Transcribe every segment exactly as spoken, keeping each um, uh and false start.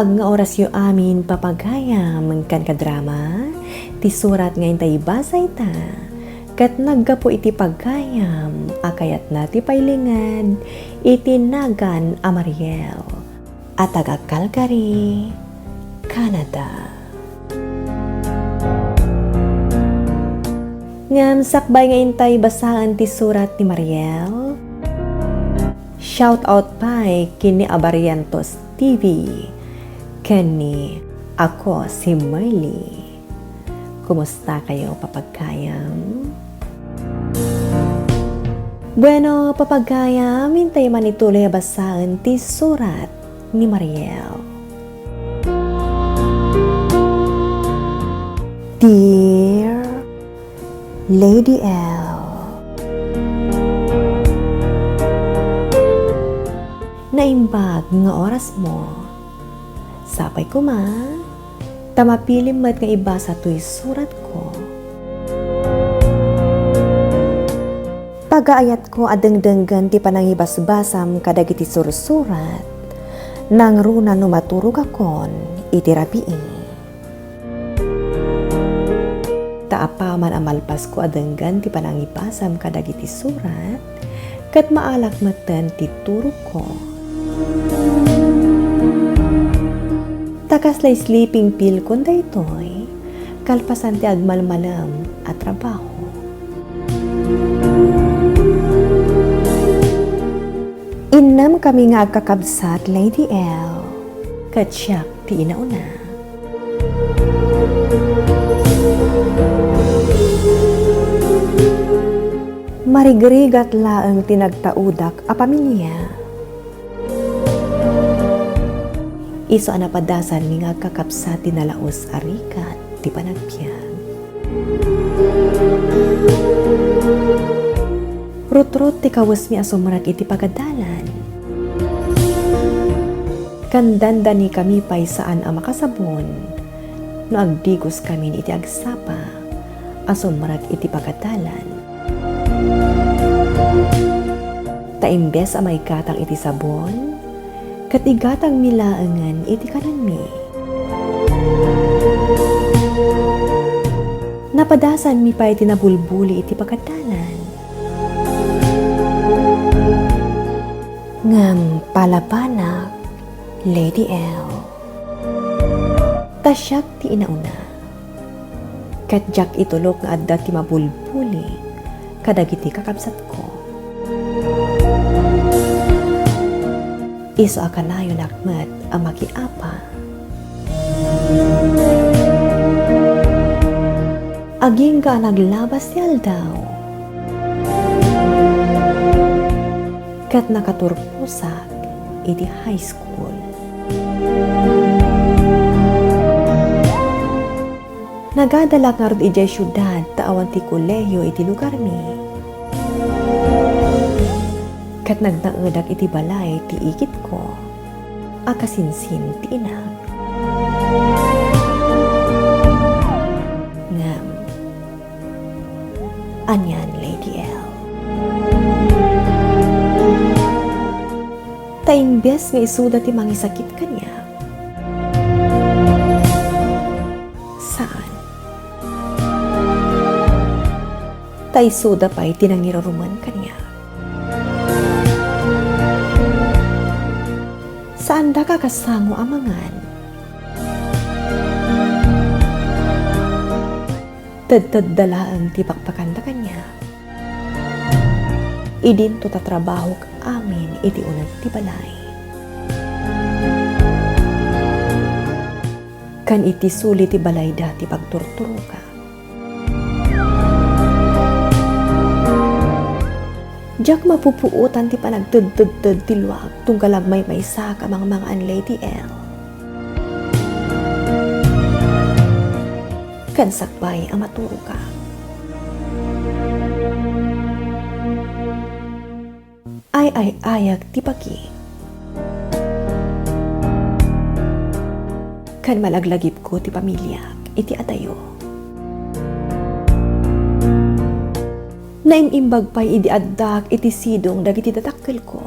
Nga orasyo amin, papagayam ken kadrama, ti surat nga intay ibasa ita, ket naggapu iti pagayam a kayatna ti pailinged iti nagan a Mariel a taga Calgary, Canada. Ngem sakbay nga intay basaen ti surat ni Mariel, shout out pay ken ni Abarientos T V ken ni Ako si Merly. Kumusta kayo, papagayam? Bueno, papagayam, intay man ituloy a basaen ti surat ni Mariel. Dear Lady L, naimbag nga orasmo. Sapay koma, ta mapilim met nga ibasa toy suratko. Pagaayatko a dengdenggen ti panangibasbasam kadagiti sursurat, nangruna no maturogakon iti rabii. Ta apaman a malpasko a denggen ti panangibasam kadagiti surat, ket maalak metten ti turogko. Ta kasla sleeping pill kon daytoy, kalpasan ti agmalmalem a trabaho. Innem kami nga agkakabsat, Lady L, ket siak ti inauna. Marigrigat laeng ti nagtaudak a pamilia. Isu a napadasanmi nga agkakabsat ti nalaus a rigat ti panagbiag. Rutrot ti kawesmi a sumrek iti pagadalan. Ken dandanikami pay saan a makasabon no agdigoskamin iti agsapa a sumrek iti pagadalan. Ta imbes a maigatang iti sabon, ket igatangmi laengen iti kanenmi. Napadasanmi pay ti nabulbuli iti pagadalan. Ngem palabanak, Lady L, ta siak ti inauna. Ket diak itulok nga adda ti mabulbuli kadagiti kakabsatko. Isu a kanayonak met a makiapa. Agingga a naglabas ti aldaw, ket nakaturposak iti high school. Nagadalak ngarud idiay siudad ta awan ti kolehiyo iti lugarmi. Ket nagnaedak iti balay ti ikitko a kasinsin ti inak. Ngem, anian, Lady L? Ta imbes nga isuda ti mangisakit kaniak, saan. Ta isuda pay ti nangirurumen kaniak. Saandak a kasango a mangan. Tedtedda laeng ti pakpakanda kaniak. Idinto ta trabahok amin iti uneg ti balay. Ken iti suli ti balayda ti pagturturogak. Diak mapupuotan ti panagtedtedted ti luak tunggal agmaymaysaak a mangmangan, Lady L. Ken sakbay a maturogak. Ay-ay-ayak ti bagi. Ken malaglagipko ti pamiliak iti adayo. Naim-imbag pay idi addaak iti sidong dagiti dadakkelko.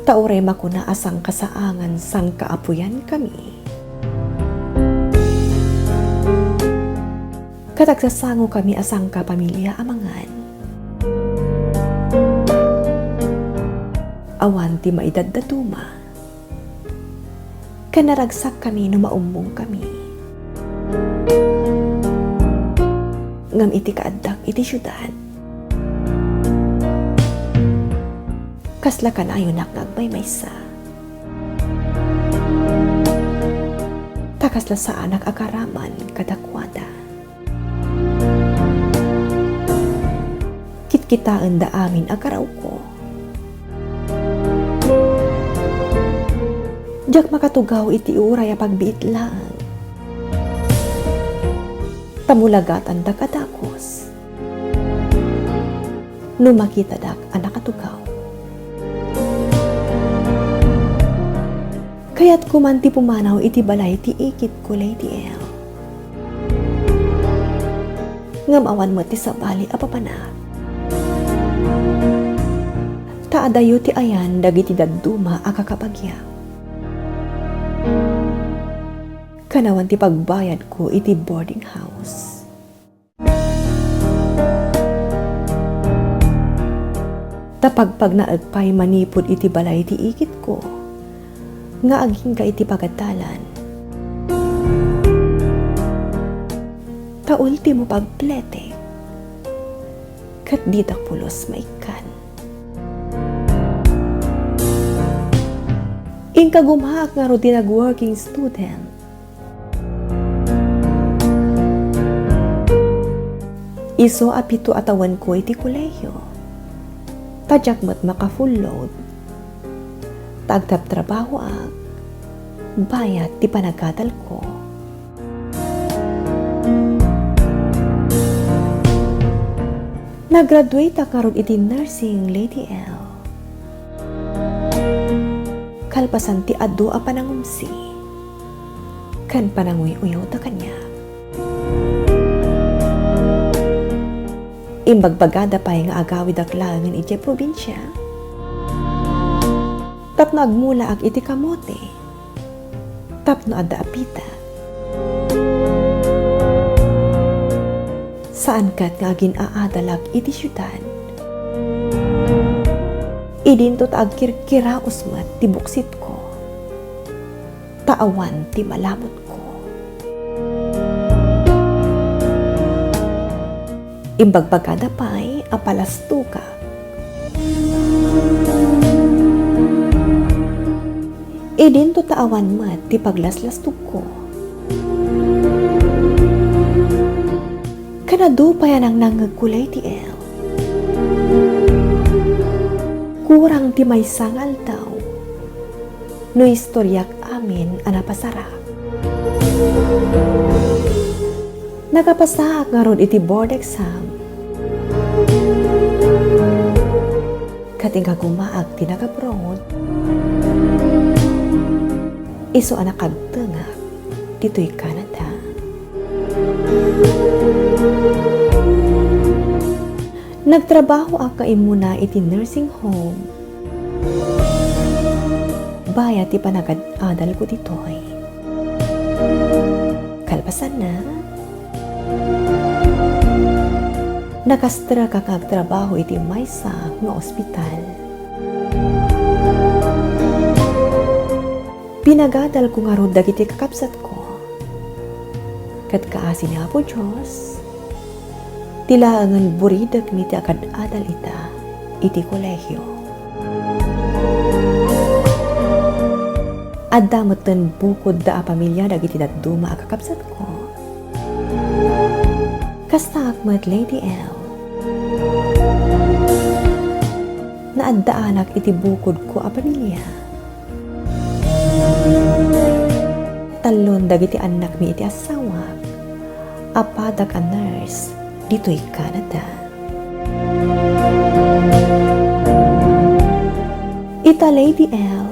Ta uray makuna a sangkasaangan, sangkaapuyankami. Ket agsasangokami a sangkapamilia a mangan. Awan ti maidaddaduma. Ken naragsakkami no maummongkami. Ngem iti kaaddak iti siudad, kasla kanayonak nga agmaymaysa. Ta kasla saanak a karaman kadakuada. Kitkitaenda amin a garawko. Diak makatugaw iti uray a pagbiit laeng. Ta mulagatanda a dagus no makitadak a nakatugaw. Kayatko man ti pumanaw iti balay ti ikitko, Lady L. Ngem awan met ti sabali a papanak. Ta adayo ti ayan dagiti dadduma a kakabagia. Ken awan ti pagbayadko iti boarding house. Ta pagpagnaek pay manipud iti balay ti ikitko nga agingga iti pagadalan. Ta ultimo pagpletek, ket ditak pulos maikkan. Inkagumaak ngarud ti nag-working student. Isu a pito a tawenko iti kolehiyo, ta diak met maka-full load. Ta agtrabtrabahoak bayat ti panagadalko. Nag-graduateak ngarud iti nursing, Lady L. Kalpasan ti adu a panangumsi ken pananguy-uyawda kaniak. Imbagbagada pay nga agawidak laengen idiay probinsia tapno agmulaak iti kamote tapno adda apita. Saan ket nga agin-aadalak iti siudad. Idinto ta agkirkiraos met ti buksitko, ta awan ti malamutko. Imbagbagada pay a palastokak. Idinto ta awan met ti paglaslastokko. Ken adu pay a nangnangngegko, Lady L. Kurang ti maysa nga aldaw no istoriak amin a napasarak. Nakapasaak ngarud iti board exam. Ket inkagumaak ti nag-abroad, isu a nakagtengak ditoy Canada. Nagtrabahoak nga immuna iti nursing home. Bayat ti panagad-adalko ditoy. Kalpasanna, nakastrekak nga agtrabaho iti maysa nga ospital. Pinagadalko ngarud dagiti kakabsatko. Ket kaasi ni Apo Dios, ti laengen buridekmi ti agad-adal ita iti kolegio. Adda metten bukodda a pamilia dagiti dadduma a kakabsatko. Kastaak met, Lady L. Naaddaanak iti bukodko a pamilia. Tallon dagiti annakmi iti asawak a padak a nurse ditoy Canada. Ita, Lady L,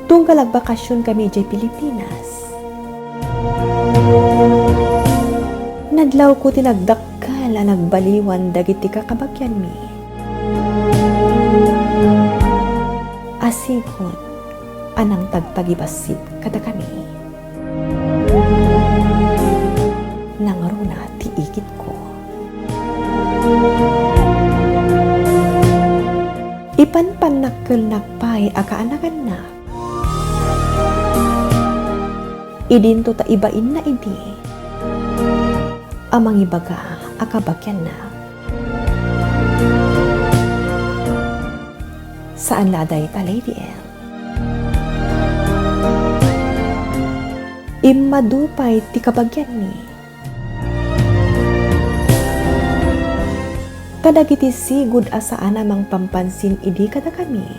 tunggal agbakasionkami idiay Pilipinas, nadlawko ti nagdakkel a nagbaliwan dagiti kakabagianmi. a sigud a nangtagtagibassit kadakami. Nangruna ti igidko. Ipanpannakkelnak pay a kaanagannak. Idinto ta ibainna idi a mangibaga a kabagianna. Saan la a dayta, Lady L. Immadu pay ti kabagianmi. Kadagiti sigud a saan a mangpampansin idi kadakami,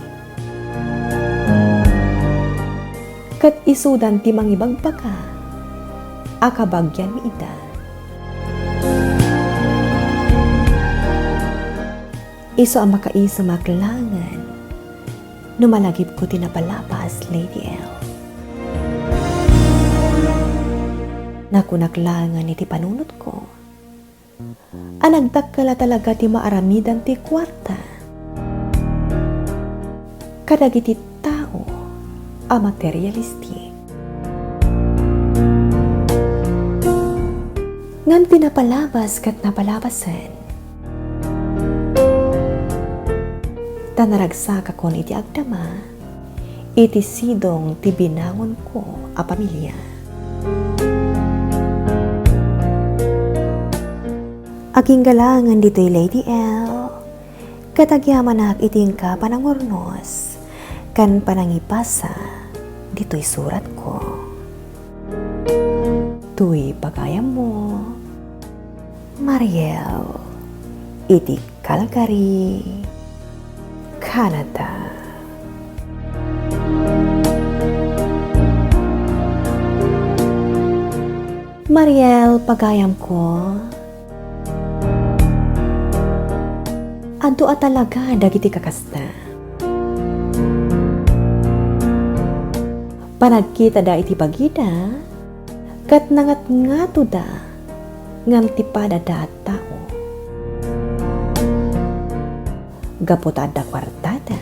ket isudan ti mangibagbaga a kabagianmi ida. Isu a makaisemak laengen no malagipko ti napalabas, Lady L. Nakunak laengen iti panunotko a nagdakkel a talaga ti maaramidan ti kuarta kadagiti tao a materialistic. Ngem ti napalabas ket napalabasen, ta naragsakakon iti agdama iti sidong ti binangonko a pamilia. Agingga laengen ditoy, Lady L, ket agyamanak iti inka panangurnos ken panangibasa ditoy suratko. Toy pagayammo, Mariel, iti Calgary, Canada. Mariel, pagayamko, adu a talaga dagiti kakasta. Panagkitada iti bagida, ket nangatngatoda ngem ti padada a tao. Gapu ta adda kuartada,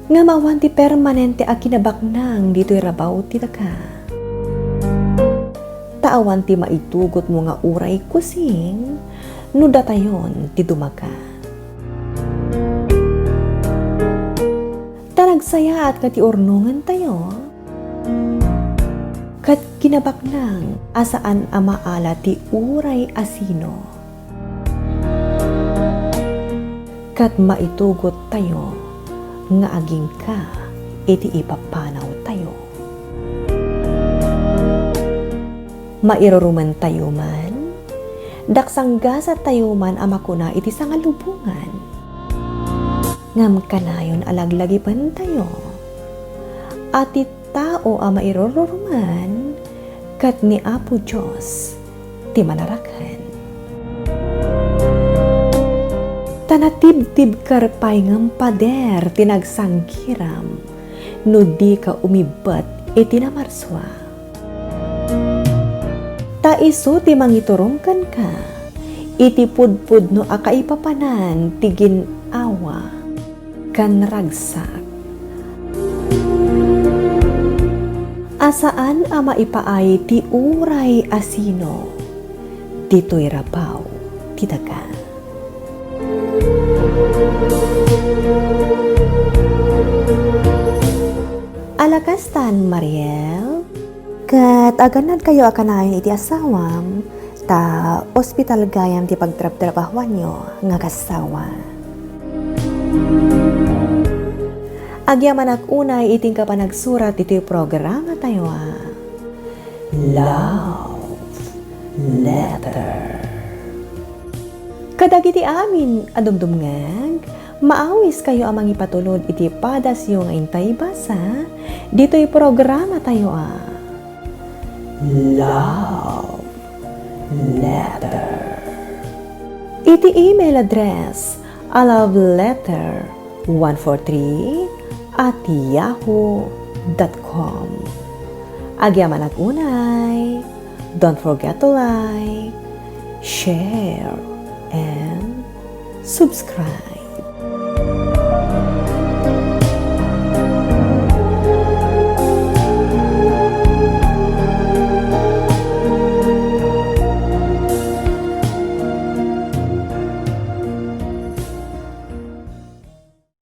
ngem awan ti permanente a kinabaknang ditoy rabaw ti daga. Ta awan ti maitugotmo nga uray kusing no datayon ti dumaga. Ta nagsayaat nga ti urnongentayo ket kinabaknang a saan a maala ti uray a sino. Ket maitugottayo nga agingga iti ipapanawtayo. Mairurumentayo man, daksanggasattayo man a makuna iti sangalubongan. Ngem kanayon a laglagipentayo a ti tao a mairururuman ket ni Apo Dios ti manaraken. Ta natibtibker pay ngem pader ti nagsanggiram no dika umibbet iti namarsua. Ta isu ti mangiturong kenka iti pudpudno a kaipapanan ti gin-awa ken ragsak, a saan a maipaay ti uray a sino ditoy rabaw ti daga. Ala kastan, Mariel? Ket agannadkayo a kanayon iti asawam, ta ospital gayam ti pagtrabtrabahuanyo nga agassawa. Agyamanak unay iti inka panagsurat iti programatayo a Love Letter. Kadagiti amin a dumdumngeg, maawiskayo a mangipatulod iti padasyo nga intay ibasa ditoy programatayo a Love Letter. Iti email address a love letter one four three at yahoo dot com. Agyamanak unay, don't forget to like, share, and subscribe.